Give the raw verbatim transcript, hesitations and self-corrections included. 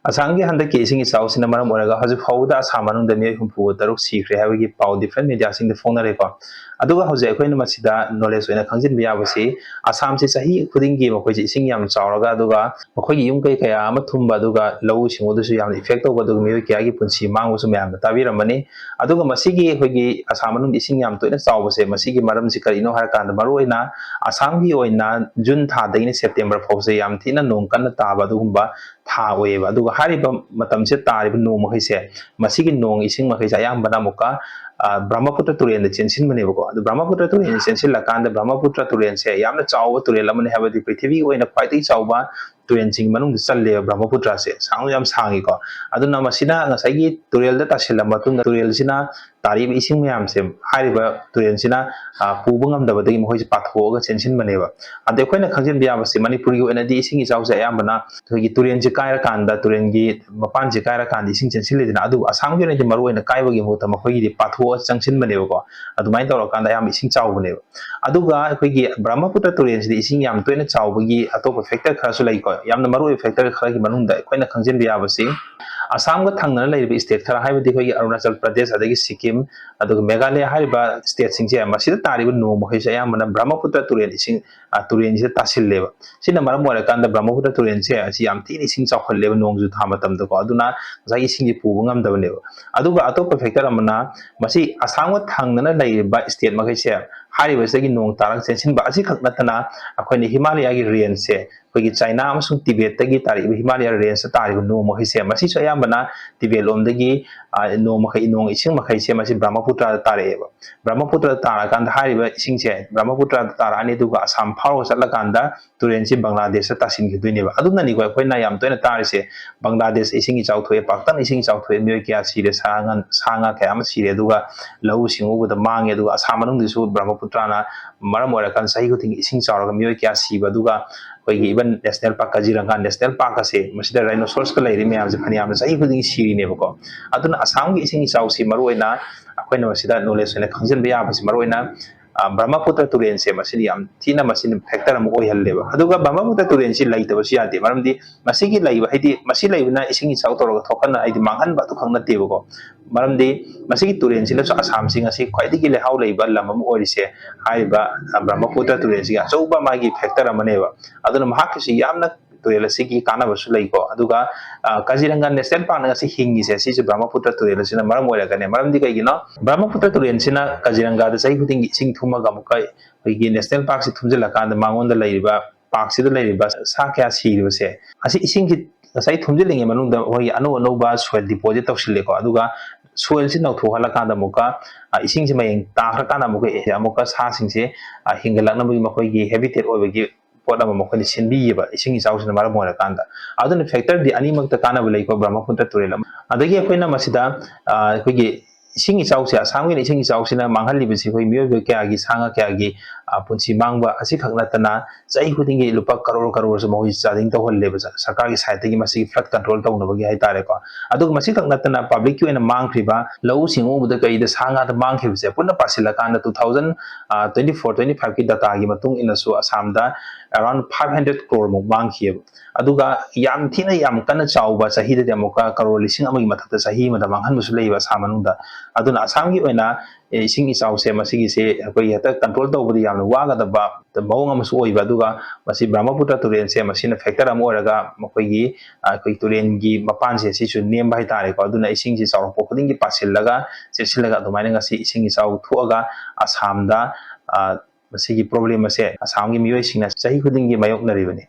ꯑꯁꯥꯝꯒꯤ ꯍꯟꯗꯛꯀꯤ ꯏꯁꯤꯡ ꯏꯆꯥꯎꯁꯤꯅ ꯃꯔꯝ ꯑꯣꯏꯔꯒ ꯍꯧꯖꯤꯛ ꯐꯥꯎꯕꯗ ꯑꯁꯥꯝ ꯃꯅꯨꯡꯗ ꯃꯤꯑꯣꯏ ꯍꯨꯝꯐꯨ ꯇꯔꯨꯛ ꯁꯤꯈ꯭ꯔꯦ ꯍꯥꯏꯕꯒꯤ ꯄꯥꯎ different mediaꯁꯤꯡꯗ ꯐꯣꯡꯅꯔꯦꯀꯣ꯫ ꯑꯗꯨꯒ ꯍꯧꯖꯤꯛ ꯑꯩꯈꯣꯏꯅ ꯃꯁꯤꯗ knowledge ꯑꯣꯏꯅ ꯈꯪꯖꯤꯟꯕ ꯌꯥꯕꯁꯤ, ꯑꯁꯥꯝꯁꯤ ꯆꯍꯤ ꯈꯨꯗꯤꯡꯒꯤ ꯃꯈꯣꯏꯁꯤ ꯏꯁꯤꯡ ꯌꯥꯝ ꯆꯥꯎꯔꯒ, ꯑꯗꯨꯒ ꯃꯈꯣꯏꯒꯤ ꯌꯨꯝ ꯀꯩ ꯀꯌꯥ ꯑꯃ ꯊꯨꯝꯕ, ꯑꯗꯨꯒ ꯂꯧꯎ ꯁꯤꯡꯎꯗꯁꯨ ꯌꯥꯝꯅ effect ꯇꯧꯕ, ꯑꯗꯨꯒ ꯃꯤꯑꯣꯏ ꯀꯌꯥꯒꯤ ꯄꯨꯟꯁꯤ ꯃꯥꯡꯕꯁꯨ ꯃꯌꯥꯝꯅ ꯇꯥꯕꯤꯔꯝꯃꯅꯤ꯫ ꯑꯗꯨꯒ ꯃꯁꯤꯒꯤ ꯑꯩꯈꯣꯏꯒꯤ ꯑꯁꯥꯝ ꯃꯅꯨꯡꯗ ꯏꯁꯤꯡ ꯌꯥꯝ ꯇꯣꯏꯅ ꯆꯥꯎꯕꯁꯦ, ꯃꯁꯤꯒꯤ ꯃꯔꯝꯁꯤ ꯀꯔꯤꯅꯣ ꯍꯥꯏꯔꯀꯥꯟꯗ, ꯃꯔꯨꯑꯣꯏꯅ ꯑꯁꯥꯝꯒꯤ ꯑꯣꯏꯅ ꯖꯨꯟ ꯊꯥꯗꯒꯤꯅ ꯁꯦꯞꯇꯦꯝꯕꯔ ꯐꯥꯎꯁꯦ ꯌꯥꯝ ꯊꯤꯅ ꯅꯣꯡ ꯀꯟꯅ ꯇꯥꯕ ꯑꯗꯨꯒꯨꯝꯕ ꯊꯥ ꯑꯣꯏꯌꯦꯕ꯫ ꯑꯗꯨꯒ ꯍꯥꯏꯔꯤꯕ ꯃꯇꯝꯁꯤꯗ ꯇꯥꯔꯤꯕ ꯅꯣꯡ ꯃꯈꯩꯁꯦ, ꯃꯁꯤꯒꯤ ꯅꯣꯡ ꯏꯁꯤꯡ ꯃꯈꯩꯁꯦ ꯑꯌꯥꯝꯕꯅ ꯑꯃꯨꯛꯀ, ꯑ, ꯕ꯭ꯔꯍꯃꯄꯨꯇ꯭ꯔ ꯇꯨꯔꯦꯜꯗ ꯆꯦꯟꯁꯤꯟꯕꯅꯦꯕꯀꯣ꯫ ꯑꯗꯨ ꯕ꯭ꯔꯍꯃꯄꯨꯇ꯭ꯔ ꯇꯨꯔꯦꯜꯗ ꯆꯦꯟꯁꯤꯜꯂꯀꯥꯟꯗ ꯕ꯭ꯔꯍꯃꯄꯨꯇ꯭ꯔ ꯇꯨꯔꯦꯜꯁꯦ ꯌꯥꯝꯅ ꯆꯥꯎꯕ ꯇꯨꯔꯦꯜ ꯑꯃꯅꯤ, ꯍꯥꯏꯕꯗꯤ ꯄ꯭ꯔꯤꯊꯤꯕꯤꯒꯤ ꯑꯣꯏꯅ ꯈ꯭ꯋꯥꯏꯗꯒꯤ ꯆꯥꯎꯕ ꯇꯨꯔꯦꯜꯁꯤꯡꯒꯤ ꯃꯅꯨꯡꯗ ꯆꯜꯂꯦꯕ ꯕ꯭ꯔꯍꯃꯄꯨꯇ꯭ꯔꯁꯦ꯫ ꯁꯥꯡꯁꯨ ꯌꯥꯝ ꯁꯥꯡꯉꯤꯀꯣ꯫ ꯑꯗꯨꯅ ꯃꯁꯤꯅ ꯉꯁꯥꯏꯒꯤ ꯇꯨꯔꯦꯜꯗ ꯇꯥꯁꯤꯜꯂ ꯃꯇꯨꯡꯗ ꯇꯨꯔꯦꯜꯁꯤꯅ ꯇꯥꯔꯛꯏꯕ ꯏꯁꯤꯡ ꯃꯌꯥꯝꯁꯦ, ꯍꯥꯏꯔꯤꯕ ꯇꯨꯔꯦꯜꯁꯤꯅ, ꯑ, ꯄꯨꯕ ꯉꯝꯗꯕꯗꯒꯤ ꯃꯈꯣꯏꯁꯦ ꯄꯥꯊꯣꯛꯑꯒ ꯆꯦꯟꯁꯤꯟꯕꯅꯦꯕ꯫ ꯑꯗ ꯑꯩꯈꯣꯏꯅ ꯈꯪꯖꯤꯟꯕ ꯌꯥꯕꯁꯤ, ꯃꯅꯤꯄꯨꯔꯒꯤ ꯑꯣꯏꯅꯗꯤ ꯏꯁꯤꯡ ꯏꯆꯥꯎꯁꯦ ꯑꯌꯥꯝꯕꯅ ꯑꯩꯈꯣꯏꯒꯤ ꯇꯨꯔꯦꯜꯁꯦ ꯀꯥꯏꯔꯀꯥꯟꯗ, ꯇꯨꯔꯦꯜꯒꯤ ꯃꯄꯥꯟꯁꯦ ꯀꯥꯏꯔꯀꯥꯟꯗ ꯏꯁꯤꯡ ꯆꯦꯟꯁꯤꯜꯂꯤꯗꯅ, ꯑꯗꯨꯕꯨ ꯑꯁꯥꯝꯒꯤ ꯑꯣꯏꯅꯗꯤ ꯃꯔꯨꯑꯣꯏꯅ ꯀꯥꯏꯕꯒꯤ ꯃꯍꯨꯠꯇ ꯃꯈꯣꯏꯒꯤꯗꯤ ꯄꯥꯊꯣꯛꯑ ꯆꯪꯁꯤꯟꯕꯅꯦꯕꯀꯣ꯫ ꯑꯗꯨꯃꯥꯏꯅ ꯇꯧꯔꯀꯥꯟꯗ ꯑꯌꯥꯝꯕ ꯏꯁꯤꯡ ꯆꯥꯎꯕꯅꯦꯕ꯫ ꯑꯗꯨꯒ ꯑꯩꯈꯣꯏꯒꯤ ꯕ꯭ꯔꯍꯃꯄꯨꯇ꯭ꯔ ꯇꯨꯔꯦꯜꯁꯤꯗꯤ ꯏꯁꯤꯡ ꯌꯥꯝ ꯇꯣꯏꯅ ꯆꯥꯎꯕꯒꯤ ꯑꯇꯣꯞꯄ factor ꯈꯔꯁꯨ ꯂꯩꯀꯣ꯫ ꯌꯥꯝꯅ ꯃꯔꯨꯑꯣꯏꯕ factor ꯈꯔꯒꯤ ꯃꯅꯨꯡꯗ ꯑꯩꯈꯣꯏꯅ ꯈꯪꯖꯤꯟꯕ ꯌꯥꯕꯁꯤ, ꯑꯁꯥꯝꯒ ꯊꯪꯅꯅ ꯂꯩꯔꯤꯕ state ꯈꯔ, ꯍꯥꯏꯕꯗꯤ ꯑꯩꯈꯣꯏꯒꯤ ꯑꯔꯨꯅꯥꯆꯜ ꯄ꯭ꯔꯗꯦꯁ, ꯑꯗꯒꯤ ꯁꯤꯛꯀꯤꯝ, ꯑꯗꯨꯒ ꯃꯦꯘꯥꯂꯌꯥ ꯍꯥꯏꯔꯤꯕ stateꯁꯤꯡꯁꯦ, ꯃꯁꯤꯗ ꯇꯥꯔꯤꯕ ꯅꯣꯡ ꯃꯈꯩꯁꯦ ꯑꯌꯥꯝꯕꯅ ꯕ꯭ꯔꯍꯃꯄꯨꯇ꯭ꯔ ꯇꯨꯔꯦꯜ ꯏꯁꯤꯡ, ꯑ, ꯇꯨꯔꯦꯜꯁꯤꯗ ꯇꯥꯁꯤꯜꯂꯦꯕ꯫ ꯁꯤꯅ ꯃꯔꯝ ꯑꯣꯏꯔꯀꯥꯟꯗ ꯕ꯭ꯔꯍꯃꯄꯨꯇ꯭ꯔ ꯇꯨꯔꯦꯜꯁꯦ ꯑꯁꯤ ꯌꯥꯝ ꯊꯤꯅ ꯏꯁꯤꯡ ꯆꯥꯎꯈꯠꯂꯦꯕ ꯅꯣꯡꯖꯨ ꯊꯥ ꯃꯇꯝꯗꯀꯣ꯫ ꯑꯗꯨꯅ ꯉꯁꯥꯏꯒꯤ ꯏꯁꯤꯡꯁꯤ ꯄꯨꯕ ꯉꯝꯗꯕꯅꯦꯕ꯫ ꯑꯗꯨꯒ ꯑꯇꯣꯞꯄ factor ꯑꯃꯅ, ꯃꯁꯤ ꯑꯁꯥꯝꯒ ꯊꯪꯅꯅ ꯂꯩꯔꯤꯕ state ꯃꯈꯩꯁꯦ, ꯍꯥꯏꯔꯤꯕꯁꯤꯗꯒꯤ ꯅꯣꯡ ꯇꯥꯔꯒ ꯆꯦꯟꯁꯤꯟꯕ ꯑꯁꯤꯈꯛ ꯅꯠꯇꯅ, ꯑꯩꯈꯣꯏꯅ ꯍꯤꯃꯥꯂꯌꯥꯒꯤ rangeꯁꯦ, ꯑꯩꯈꯣꯏꯒꯤ ꯆꯥꯏꯅꯥ ꯑꯃꯁꯨꯡ ꯇꯤꯕꯦꯠꯇꯒꯤ ꯇꯥꯔꯛꯏꯕ ꯍꯤꯃꯥꯂꯌꯥ rangeꯇ ꯇꯥꯔꯤꯕ ꯅꯣꯡ ꯃꯈꯩꯁꯦ, ꯃꯁꯤꯁꯨ ꯑꯌꯥꯝꯕꯅ ꯇꯤꯕꯦꯠ ꯂꯣꯝꯗꯒꯤ, ꯑ, ꯅꯣꯡ ꯃꯈꯩ, ꯅꯣꯡ ꯏꯁꯤꯡ ꯃꯈꯩꯁꯦ ꯃꯁꯤ ꯕ꯭ꯔꯍꯃꯄꯨꯇ꯭ꯔꯗ ꯇꯥꯔꯛꯑꯦꯕ꯫ ꯕ꯭ꯔꯍꯃꯄꯨꯇ꯭ꯔꯗ ꯇꯥꯔꯀꯥꯟꯗ ꯍꯥꯏꯔꯤꯕ ꯏꯁꯤꯡꯁꯦ ꯕ꯭ꯔꯍꯃꯄꯨꯇ꯭ꯔꯗ ꯇꯥꯔꯛꯑꯅꯤ, ꯑꯗꯨꯒ ꯑꯁꯥꯝ ꯐꯥꯎꯔꯒ ꯆꯠꯂꯀꯥꯟꯗ ꯇꯨꯔꯦꯜꯁꯤ ꯕꯪꯒ꯭ꯂꯥꯗꯦꯁꯇ ꯇꯥꯁꯤꯟꯈꯤꯗꯣꯏꯅꯦꯕ꯫ ꯑꯗꯨꯅꯅꯤꯀꯣ ꯑꯩꯈꯣꯏꯅ ꯌꯥꯝ ꯇꯣꯏꯅ ꯇꯥꯔꯤꯁꯦ, ꯕꯪꯒ꯭ꯂꯥꯗꯦꯁ ꯏꯁꯤꯡ ꯏꯆꯥꯎ ꯊꯣꯛꯑꯦ, ꯄꯥꯛꯇꯛꯅ ꯏꯁꯤꯡ ꯏꯆꯥꯎ ꯊꯣꯛꯑꯦ, ꯃꯤꯑꯣꯏ ꯀꯌꯥ ꯁꯤꯔꯦ, ꯁꯥ ꯉꯥ, ꯁꯥ ꯉꯥ ꯀꯌꯥ ꯑꯃ ꯁꯤꯔꯦ, ꯑꯗꯨꯒ ꯂꯧꯎ ꯁꯤꯡꯎꯕꯗ ꯃꯥꯡꯉꯦ, ꯑꯗꯨꯒ ꯑꯁꯥꯝ ꯃꯅꯨꯡꯗꯁꯨ ꯕ꯭ꯔꯍꯃꯄꯨꯇ꯭ꯔꯅ ꯃꯔꯝ ꯑꯣꯏꯔꯀꯥꯟꯗ ꯆꯍꯤ ꯈꯨꯗꯤꯡꯒꯤ ꯏꯁꯤꯡ ꯆꯥꯎꯔꯒ ꯃꯤꯑꯣꯏ ꯀꯌꯥ ꯁꯤꯕ, ꯑꯗꯨꯒ ꯑꯩꯈꯣꯏꯒꯤ even national park, ꯀꯥꯖꯤꯔꯪꯒꯥ national park ꯑꯁꯦ, ꯃꯁꯤꯗ rhinoceros ꯀ ꯂꯩꯔꯤ ꯃꯌꯥꯝꯁꯦ ꯐꯅꯌꯥꯝꯅ ꯆꯍꯤ ꯈꯨꯗꯤꯡꯒꯤ ꯁꯤꯔꯤꯅꯦꯕꯀꯣ꯫ ꯑꯗꯨꯅ ꯑꯁꯥꯝꯒꯤ ꯏꯁꯤꯡ ꯏꯆꯥꯎꯁꯤ ꯃꯔꯨꯑꯣꯏꯅ ꯑꯩꯈꯣꯏꯅ ꯃꯁꯤꯗ knowledge ꯑꯣꯏꯅ ꯈꯪꯖꯤꯟꯕ ꯌꯥꯕꯁꯤ, ꯃꯔꯨꯑꯣꯏꯅ ꯑ, ꯕ꯭ꯔꯍꯃꯄꯨꯇ꯭ꯔ ꯇꯨꯔꯦꯜꯁꯦ ꯃꯁꯤꯗꯤ ꯌꯥꯝ ꯊꯤꯅ ꯃꯁꯤꯅ factor ꯑꯃ ꯑꯣꯏꯍꯜꯂꯦꯕ꯫ ꯑꯗꯨꯒ ꯕ꯭ꯔꯍꯃꯄꯨꯇ꯭ꯔ ꯇꯨꯔꯦꯜꯁꯤ ꯂꯩꯇꯕꯁꯨ ꯌꯥꯗꯦ, ꯃꯔꯝꯗꯤ ꯃꯁꯤꯒꯤ ꯂꯩꯕ, ꯍꯥꯏꯗꯤ ꯃꯁꯤ ꯂꯩꯕꯅ ꯏꯁꯤꯡ ꯏꯆꯥꯎ ꯇꯧꯔꯒ ꯊꯣꯛꯍꯟꯅ, ꯍꯥꯏꯗꯤ ꯃꯥꯡꯍꯟꯕ ꯑꯗꯨꯈꯛ ꯅꯠꯇꯦꯕꯀꯣ꯫ ꯃꯔꯝꯗꯤ ꯃꯁꯤꯒꯤ ꯇꯨꯔꯦꯜꯁꯤꯅꯁꯨ ꯑꯁꯥꯝꯁꯤ ꯉꯁꯤ ꯈ꯭ꯋꯥꯏꯗꯒꯤ ꯂꯩꯍꯥꯎ ꯂꯩꯕ ꯂꯝ ꯑꯃ ꯑꯣꯏꯔꯤꯁꯦ ꯍꯥꯏꯔꯤꯕ, ꯑ, ꯕ꯭ꯔꯍꯃꯄꯨꯇ꯭ꯔ ꯇꯨꯔꯦꯜꯁꯤꯒꯤ ꯑꯆꯧꯕ ꯃꯥꯒꯤ factor ꯑꯃꯅꯦꯕ꯫ ꯑꯗꯨꯅ ꯃꯍꯥꯛꯀꯤꯁꯨ ꯌꯥꯝꯅ ꯇꯨꯔꯦꯜ ꯑꯁꯤꯒꯤ ꯀꯥꯟꯅꯕꯁꯨ ꯂꯩꯀꯣ꯫ ꯑꯗꯨꯒ, ꯑ, ꯀꯥꯖꯤꯔꯪꯒꯥ ꯅꯦꯁꯅꯦꯜ ꯄꯥꯔꯛꯅ ꯉꯁꯤ ꯍꯤꯡꯉꯤꯁꯦ ꯁꯤꯁꯨ ꯕ꯭ꯔꯍꯃꯄꯨꯇ꯭ꯔ ꯇꯨꯔꯦꯜ ꯑꯁꯤꯅ ꯃꯔꯝ ꯑꯣꯏꯔꯒꯅꯦ꯫ ꯃꯔꯝꯗꯤ ꯀꯩꯒꯤꯅꯣ? ꯕ꯭ꯔꯍꯃꯄꯨꯇ꯭ꯔ ꯇꯨꯔꯦꯜꯁꯤꯅ ꯀꯥꯖꯤꯔꯪꯒꯥꯗ ꯆꯍꯤ ꯈꯨꯗꯤꯡꯒꯤ ꯏꯁꯤꯡ ꯊꯨꯝꯃꯒ ꯑꯃꯨꯛꯀ ꯑꯩꯈꯣꯏꯒꯤ ꯅꯦꯁꯅꯦꯜ ꯄꯥꯔꯛꯁꯤ ꯊꯨꯝꯖꯤꯜꯂꯀꯥꯟꯗ ꯃꯉꯣꯟꯗ ꯂꯩꯔꯤꯕ, ꯄꯥꯔꯛꯁꯤꯗ ꯂꯩꯔꯤꯕ ꯁꯥ ꯀꯌꯥ ꯁꯤꯔꯤꯕꯁꯦ, ꯑꯁꯤ ꯏꯁꯤꯡꯁꯤ ꯉꯁꯥꯏ ꯊꯨꯝꯖꯤꯜꯂꯤꯉꯩ ꯃꯅꯨꯡꯗ ꯑꯩꯈꯣꯏꯒꯤ ꯑꯅꯧ ꯑꯅꯧꯕ soil deposit ꯇꯧꯁꯤꯜꯂꯦꯀꯣ꯫ ꯑꯗꯨꯒ soilꯁꯤ ꯅꯧꯊꯣꯛꯍꯜꯂꯀꯥꯟꯗ ꯑꯃꯨꯛꯀ, ꯑ, ꯏꯁꯤꯡꯁꯤ ꯃꯌꯦꯡ ꯇꯥꯈ꯭ꯔꯀꯥꯟꯗ ꯑꯃꯨꯛꯀ, ꯑꯃꯨꯛꯀ ꯁꯥꯁꯤꯡꯁꯦ, ꯑ, ꯍꯤꯡꯒꯠꯂꯛꯅꯕꯒꯤ ꯃꯈꯣꯏꯒꯤ habitat ꯑꯣꯏꯕꯒꯤ ꯄꯣꯠ ꯑꯃ ꯃꯈꯣꯏꯅ ꯁꯤꯟꯕꯤꯌꯦꯕ, ꯏꯁꯤꯡ ꯏꯆꯥꯎꯁꯤꯅ ꯃꯔꯝ ꯑꯣꯏꯔꯀꯥꯟꯗ꯫ ꯑꯗꯨꯅ factorꯗꯤ ꯑꯅꯤꯃꯛꯇ ꯀꯥꯟꯅꯕ ꯂꯩꯀꯣ, ꯕ꯭ꯔꯍꯃꯄꯨꯇ꯭ꯔ ꯇꯨꯔꯦꯜ ꯑꯃ꯫ ꯑꯗꯒꯤ ꯑꯩꯈꯣꯏꯅ ꯃꯁꯤꯗ, ꯑ, ꯑꯩꯈꯣꯏꯒꯤ ꯏꯁꯤꯡ ꯏꯆꯥꯎꯁꯦ, ꯑꯁꯥꯝꯒꯤ ꯑꯣꯏꯅ ꯏꯁꯤꯡ ꯏꯆꯥꯎꯁꯤꯅ ꯃꯥꯡꯍꯜꯂꯤꯕꯁꯤ ꯑꯩꯈꯣꯏ ꯃꯤꯑꯣꯏꯕ ꯀꯌꯥꯒꯤ, ꯁꯥ ꯉꯥ ꯀꯌꯥꯒꯤ, ꯑ, ꯄꯨꯟꯁꯤ ꯃꯥꯡꯕ ꯑꯁꯤꯈꯛ ꯅꯠꯇꯅ ꯆꯍꯤ ꯈꯨꯗꯤꯡꯒꯤ ꯂꯨꯄꯥ ꯀꯔꯣꯔ ꯀꯔꯣꯔꯁꯨ ꯃꯈꯣꯏ ꯆꯥꯗꯤꯡ ꯇꯧꯍꯜꯂꯦꯕ ꯁ-, ꯁꯔꯀꯥꯔꯒꯤ sideꯇꯒꯤ ꯃꯁꯤꯒꯤ flood control ꯇꯧꯅꯕꯒꯤ ꯍꯥꯏꯇꯥꯔꯦꯀꯣ꯫ ꯑꯗꯨꯒ ꯃꯁꯤꯈꯛ ꯅꯠꯇꯅ publicꯀꯤ ꯑꯣꯏꯅ ꯃꯥꯡꯈ꯭ꯔꯤꯕ ꯂꯧꯎ ꯁꯤꯡꯎꯕꯗ ꯀꯩꯗ ꯁꯥ ꯉꯥꯗ ꯃꯥꯡꯈꯤꯕꯁꯦ ꯄꯨꯟꯅ ꯄꯥꯁꯤꯜꯂꯀꯥꯟꯗ two thousand twenty four twenty fiveꯀꯤ dataꯒꯤ ꯃꯇꯨꯡ ꯏꯟꯅꯁꯨ ꯑꯁꯥꯝꯗ around five hundred crore ꯃꯨꯛ ꯃꯥꯡꯈꯤꯑꯕ꯫ ꯑꯗꯨꯒ ꯌꯥꯝ ꯊꯤꯅ ꯌꯥꯝ ꯀꯟꯅ ꯆꯥꯎꯕ ꯆꯍꯤꯗꯗꯤ ꯑꯃꯨꯛꯀ ꯀꯔꯣꯔ ꯂꯤꯁꯤꯡ ꯑꯃꯒꯤ ꯃꯊꯛꯇ ꯆꯍꯤ ꯑꯃꯗ ꯃꯥꯡꯍꯟꯕꯁꯨ ꯂꯩꯌꯦꯕ ꯑꯁꯥꯝ ꯃꯅꯨꯡꯗ꯫ ꯑꯗꯨꯅ ꯑꯁꯥꯝꯒꯤ ꯑꯣꯏꯅ, ꯑꯦ, ꯏꯁꯤꯡ ꯏꯆꯥꯎꯁꯦ ꯃꯁꯤꯒꯤꯁꯦ ꯑꯩꯈꯣꯏꯒꯤ ꯍꯦꯛꯇ control ꯇꯧꯕꯗꯤ ꯌꯥꯝꯅ ꯋꯥꯒꯗꯕ ꯃꯑꯣꯡ ꯑꯃꯁꯨ ꯑꯣꯏꯕ꯫ ꯑꯗꯨꯒ ꯃꯁꯤ ꯕ꯭ꯔꯍꯃꯄꯨꯇ꯭ꯔ ꯇꯨꯔꯦꯜꯁꯦ ꯃꯁꯤꯅ factor ꯑꯃ ꯑꯣꯏꯔꯒ ꯃꯈꯣꯏꯒꯤ, ꯑ, ꯑꯩꯈꯣꯏ ꯇꯨꯔꯦꯜꯒꯤ ꯃꯄꯥꯟꯁꯦ ꯁꯤꯁꯨ ꯅꯦꯝꯕ ꯍꯥꯏꯇꯥꯔꯦꯀꯣ꯫ ꯑꯗꯨꯅ ꯏꯁꯤꯡꯁꯤ ꯆꯥꯎꯔꯛꯄ ꯈꯨꯗꯤꯡꯒꯤ ꯄꯥꯁꯤꯜꯂꯒ, ꯆꯦꯠꯁꯤꯜꯂꯒ ꯑꯗꯨꯃꯥꯏꯅ ꯉꯁꯤ ꯏꯁꯤꯡ ꯏꯆꯥꯎ ꯊꯣꯛꯑꯒ ꯑꯁꯥꯝꯗ, ꯑ, ꯃꯁꯤꯒꯤ problem ꯑꯁꯦ ꯑꯁꯥꯝꯒꯤ ꯃꯤꯑꯣꯏꯁꯤꯡꯅ ꯆꯍꯤ ꯈꯨꯗꯤꯡꯒꯤ ꯃꯥꯌꯣꯛꯅꯔꯤꯕꯅꯤ꯫